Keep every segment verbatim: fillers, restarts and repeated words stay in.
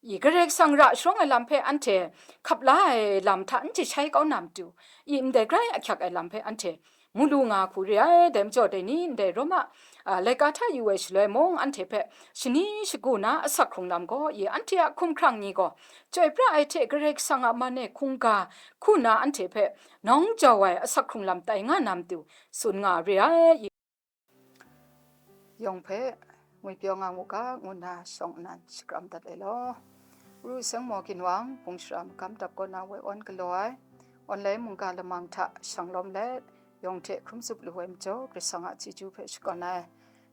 I Karai Kasang ra sharawng ai lam hpe anhte hkap la ai lam hta n jashai kau na matu, i ndai grai ahkyak ai lam hpe anhte mu lu nga hku re ai. Dai majaw, dai ni ndai Roma, a, laika hta yu ai shaloi mung, anhte hpe shani shagu na asak hkrung lam gaw, i anhte a hkumhkrang ni gaw chyoi pra ai hte Karai Kasang a man e hkungga hku na anhte hpe nawng jau ai asak hkrung lam tai nga na matu, tsun nga re ai. Yawng hpe ngwipyaw nga mu ga, ngu nna shawng nnan shakram dat ai law. Ru seng maw ginwang, hpung shara magam dap kaw na woi awn galaw ai, online mungga lamang hta shang lawm let, yawng hte hkrum zup lu ai majaw, Karai Kasang a chyeju hpe shakawn ai.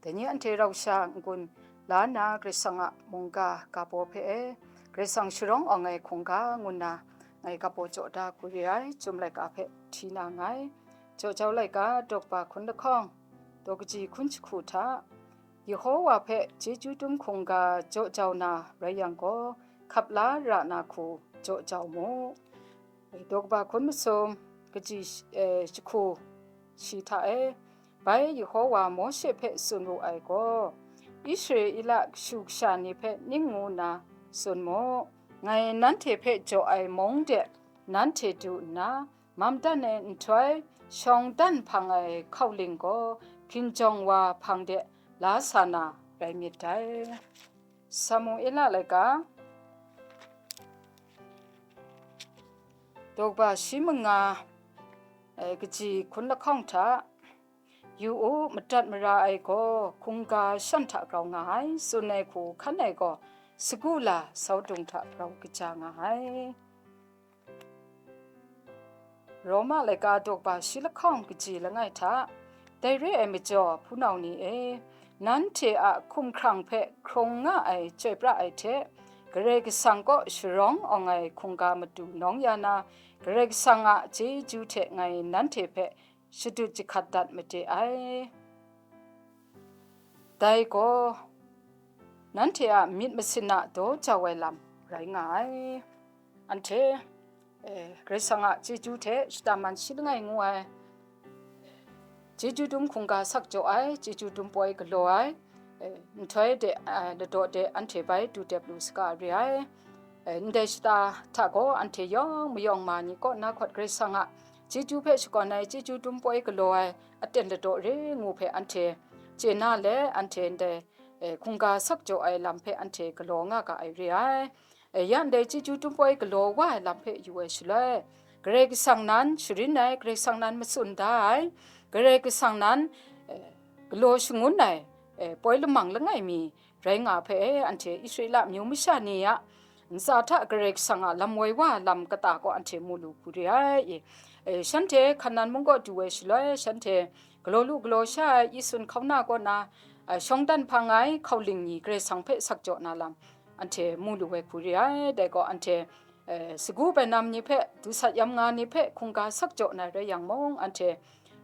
Dai ni anhte rau sha n-gun la nna, Karai Kasang a mungga ga baw hpe e, Karai Kasang sharawng awng ai hkungga ngu nna, ngai ga baw jaw da hku re ai, Chyum laika hpe hti na nngai. Jaw jau laika, daw kaba hkun lahkawng, daw kaji hkun jahku hta, Yehowa hpe chyeju dum hkungga jaw jau na rai yang gaw, hkap la ra na hku jaw jau mu. Daw kaba hkun masum, kaji sh-, eh, jahku shi hta e, bai Yehowa Mawshe hpe tsun wu ai gaw, Israela kashu kasha ni hpe ning ngu nna tsun mu, ngai nanhte hpe jaw ai mung de nanhte du nna, mam dan ai nhtoi, shawng dan hpang ai hkauling gaw hkinjawng wa hpang de la sa na rai myit dai. Samuela laika, daw kaba shi manga, eh, kaji hkun lahkawng hta, yu u, madat mara ai gaw hkungga shan hta grau nga ai, tsun ai hku hkan ai gaw sagu la sau dung hta grau kaja nga ai. Roma laika daw kaba shi lahkawng kaji langai hta, dai re ai majaw, hpunau ni e, nanhte a hkumhkrang hpe hkrung nga ai chyoi pra ai hte, Karai Kasang kaw sharawng awng ai hkungga matu nawng ya na, Karai Kasang a chyeju hte ngai nanhte hpe shadut jahkat dat made ai. Dai gaw nanhte a myit masin a daw jau ai lam rai nga ai. Anhte, eh, Karai Kasang a chyeju hte shata man shi langai ngu ai, chyeju dum hkungga sak jaw ai, chyeju dum poi galaw ai, eh, nhtoi de, eh, ladaw de anhte bai du dep lu saga re ai. Eh, ndai shata hta gaw anhte yawng mayawng ma ni kaw na hkawt Karai Kasang a chyeju hpe shakawn ai, chyeju dum poi galaw ai aten ladaw re ngu hpe anhte chye na let, anhte ndai, eh, hkungga sak jaw ai lam hpe anhte galaw nga ga ai re ai. Eh, ya ndai chyeju dum poi galaw wa ai lam hpe yu ai shaloi, Karai Kasang nan sharin ai, Karai Kasang nan matsun da ai, Karai Kasang nan, eh, galaw shangun ai, eh, poi lamang langai mi rai nga hpe, anhte Israela amyu masha ni a ntsa hta Karai Kasang a lam woi wa lam kata gaw anhte mu lu hku re ai. E, e, shanhte Hkanan mung kaw du ai shaloi, shanhte galaw lu galaw sha ai Esun hkauna kaw na, a, shawng dan hpang ai hkauling ni Karai Kasang hpe sak jaw na lam, anhte mu lu ai hku re ai. Dai gaw anhte, e, sagu bainam ni hpe, dusat yam nga ni hpe hkungga sak jaw na rai yang mung, anhte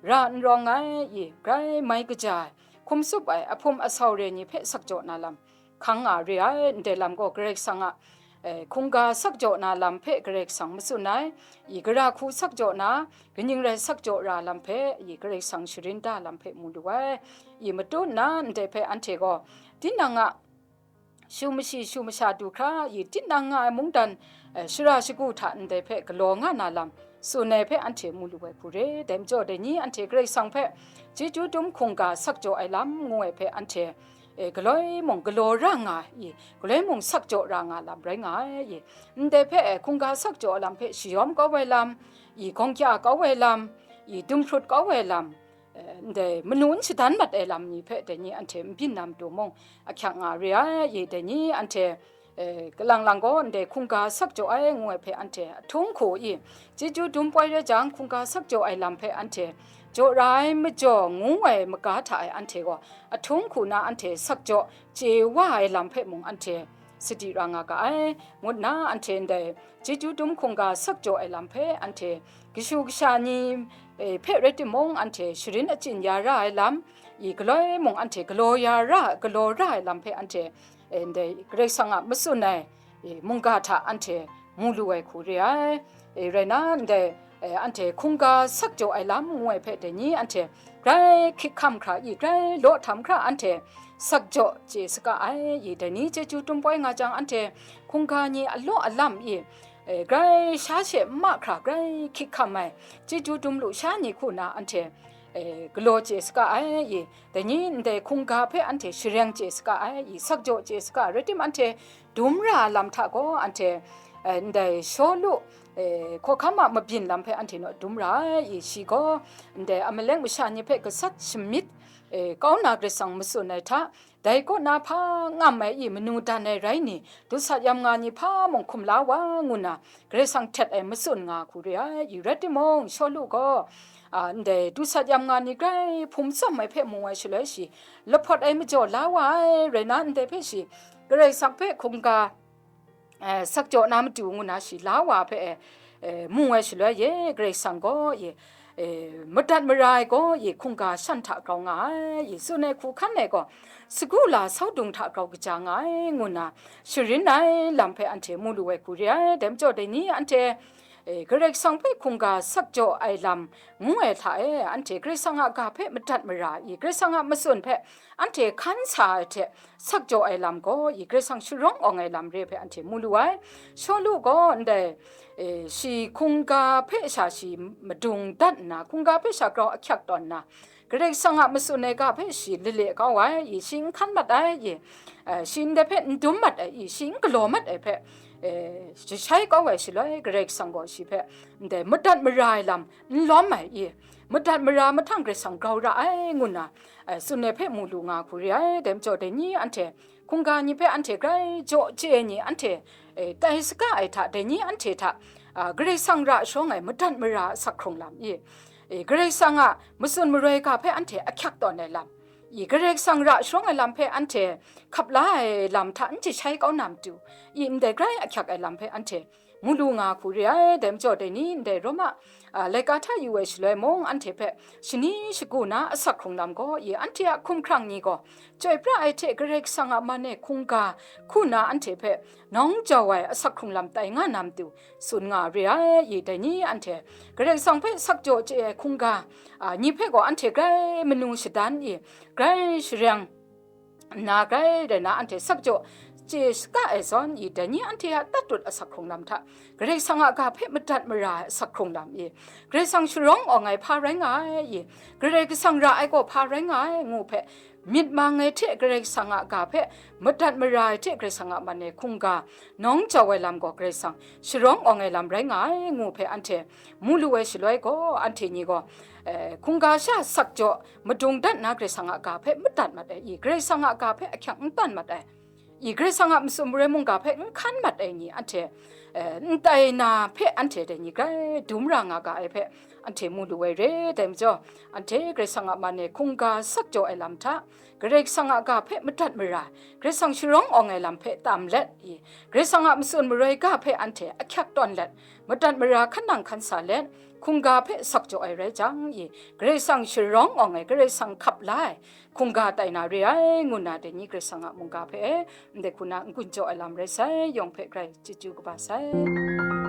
ra n rawng ai, i, grai mai kaja ai, hkum tsup ai, ahpum asau re ni hpe sak jaw na lam hkang nga re ai. Ndai lam gaw Karai Kasang a, e, hkungga sak jaw na lam hpe Karai Kasang matsun ai, i, gara hku sak jaw na, kaning rai sak jaw ra lam hpe, i, Karai Kasang sharin da lam hpe mu lu ai, i, matut nna ndai hpe anhte gaw tinang a shu mashi shu masha du hkra, i, tinang nga ai mungdan, eh, shara shagu hta ndai hpe galaw nga na lam tsun ai hpe anhte mu lu ai hku re. Dai majaw, dai ni anhte Karai Kasang hpe chyeju dum hkungga sak jaw ai lam ngu ai hpe anhte, eh, galoi mung galaw ra nga, i, galoi mung sak jaw ra nga lam rai nga ai, i, ndai hpe, eh, hkungga sak jaw ai lam hpe shayawm kau ai lam, i, gawng kya kau ai lam, i, dumhprut kau ai lam, eh, ndai manu n shadan mat ai lam ni hpe dai ni anhte n byin na matu mung, ahkyak nga re ai, i, dai ni anhte, eh, kalang lang gaw ndai hkungga sak jaw ai ngu ai hpe anhte ahtung hku i, chyeju dum poi rai jang, hkungga sak jaw ai lam hpe anhte jaw ra ai majaw, ngu ai maga hta e anhte gaw ahtung hku na anhte sak jaw chye wa ai lam hpe mung anhte sadi ra nga ga ai, ngut nna anhte ndai chyeju dum hkungga sak jaw ai lam hpe anhte kashu kasha ni, eh, hpe rai timung, anhte sharin achyin ya ra ai lam, i, galoi mung anhte galaw ya ra, galaw ra ai lam hpe anhte, eh, ndai Karai Kasang a matsun ai, eh, mungga hta anhte mu lu ai hku re ai. Eh, rai nna, ndai, eh, anhte hkungga sak jaw ai lam ngu ai hpe dai ni anhte grai hkik hkam hkra i, grai law htam hkra anhte sakjaw chye saga ai i, dai ni chyeju dum poi nga jang, anhte hkungga ni alaw alam i, e, grai sha she n ma hkra grai hkik hkam ai chyeju dum lusha ni hku na anhte, e, galaw chye saga ai i, dai ni ndai hkungga hpe anhte shareng chye saga ai i, sakjaw chye saga ai, rai tim anhte dum ra ai lam hta gaw anhte, e, ndai Shawlu, e, hkawhkam a mabyin lam hpe anhte naw dum ra ai i, shi gaw ndai Amalek masha ni hpe gasat shamyit, e, kau na Karai Kasang matsun ai hta, dai kaw na hpa ngam ai i, manu dan ai rai ni, dusat yam nga ni hpa mung hkum la wa ngu na, Karai Kasang htet ai matsun nga hku re ai i, rai timung, Shawlu gaw, a, ndai dusat yam nga ni grai hpum tsawm ai hpe mu ai shaloi shi, lahpawt ai majaw la wa ai, rai na ndai hpe shi, Karai Kasang hpe hkungga, eh, sakjaw na matu ngu na shi la wa hpe, eh, mu ai shaloi ye, Karai Kasang gaw ye, eh, madat mara ai gaw ye, hkungga shan hta grau nga ai, ye, tsun ai hku hkan ai gaw, sagu la sau dung hta grau kaja nga ai, ngu na sharin ai lam hpe anhte mu lu ai hku re ai. Dai majaw dai ni anhte, eh, Karai Kasang hpe hkungga sakjaw ai lam ngu ai hta e, anhte Karai Kasang a ga hpe madat mara i, Karai Kasang a matsun hpe anhte hkan sa ai hte sakjaw ai lam gaw i, Karai Kasang sharawng awng ai lam re hpe anhte mu lu ai. Shawlu gaw ndai, e, shi hkungga hpe sha shi madung dat nna, hkungga hpe sha grau ahkyak tawn nna, Karai Kasang a matsun ai ga hpe shi lale kau ai i, shi n hkan mat ai i, e, shi ndai hpe n dum mat ai i, shi n galaw mat ai hpe, e, jashai kau ai shaloi, Karai Kasang gaw shi hpe ndai madat mara ai lam n lawm ai i, madat mara mahtang Karai Kasang grau ra ai ngu na, e, tsun ai hpe mu lu nga hku re ai. Dai majaw dai ni anhte hkungga ni hpe anhte grai jaw chye ai ni anhte, e, tai saga ai hta, dai ni anhte hta, a, Karai Kasang ra sharawng ai madat mara asak hkrung lam i, e, Karai Kasang a matsun maroi ga hpe anhte ahkyak tawn ai lam i, Karai Kasang ra sharawng ai lam hpe anhte hkap la ai lam hta n jashai kau na matu i, ndai grai ahkyak ai lam hpe anhte mu lu nga hku re ai. Dai majaw dai ni ndai Roma, a, laika hta yu ai shaloi mung, anhte hpe shani shagu na asak hkrung lam gaw i, anhte a hkumhkrang ni gaw chyoi pra ai hte Karai Kasang a man e hkungga hku na anhte hpe nawng jau ai asak hkrung lam tai nga na matu tsun nga re ai i, dai ni anhte Karai Kasang hpe sakjaw chye ai hkungga, a, ni hpe gaw anhte grai manu shadan i, grai shareng nna grai rai na anhte sakjaw chye saga ai zawn i, dai ni anhte a tatut asak hkrung lam hta Karai Kasang a ga hpe madat mara ai asak hkrung lam i, Karai Kasang sharawng awng ai hpa rai nga ai i, Karai Kasang ra ai gaw hpa rai nga ai ngu hpe, myit mang ai hte Karai Kasang a ga hpe madat mara ai hte Karai Kasang a man e hkungga nawng jau ai lam gaw Karai Kasang sharawng awng ai lam rai nga ai ngu hpe anhte mu lu ai shaloi gaw, anhte ni gaw, eh, hkungga sha sakjaw madung dat na Karai Kasang a ga hpe madat mat ai i, Karai Kasang a ga hpe ahkyak n tawn mat ai i, Karai Kasang a matsun maroi mungga hpe n hkan mat ai ni anhte, eh, n tai na hpe anhte dai ni grai dum ra nga ga ai hpe anhte mu lu ai re. Dai majaw, anhte Karai Kasang a man e hkungga sakjaw ai lam hta, Karai Kasang a ga hpe madat mara, Karai Kasang sharawng awng ai lam hpe tam let i, Karai Kasang a matsun maroi ga hpe anhte ahkyak tawn let, madat mara hkan nang hkan sa let, hkungga hpe sakjaw ai rai jang i, Karai Kasang sharawng awng ai, Karai Kasang hkap la ai hkungga tai na re ai, ngu na dai ni Karai Kasang a mungga hpe, ndai hku na n-gun jaw ai lam rai sai, yawng hpe grai chyeju kaba sai.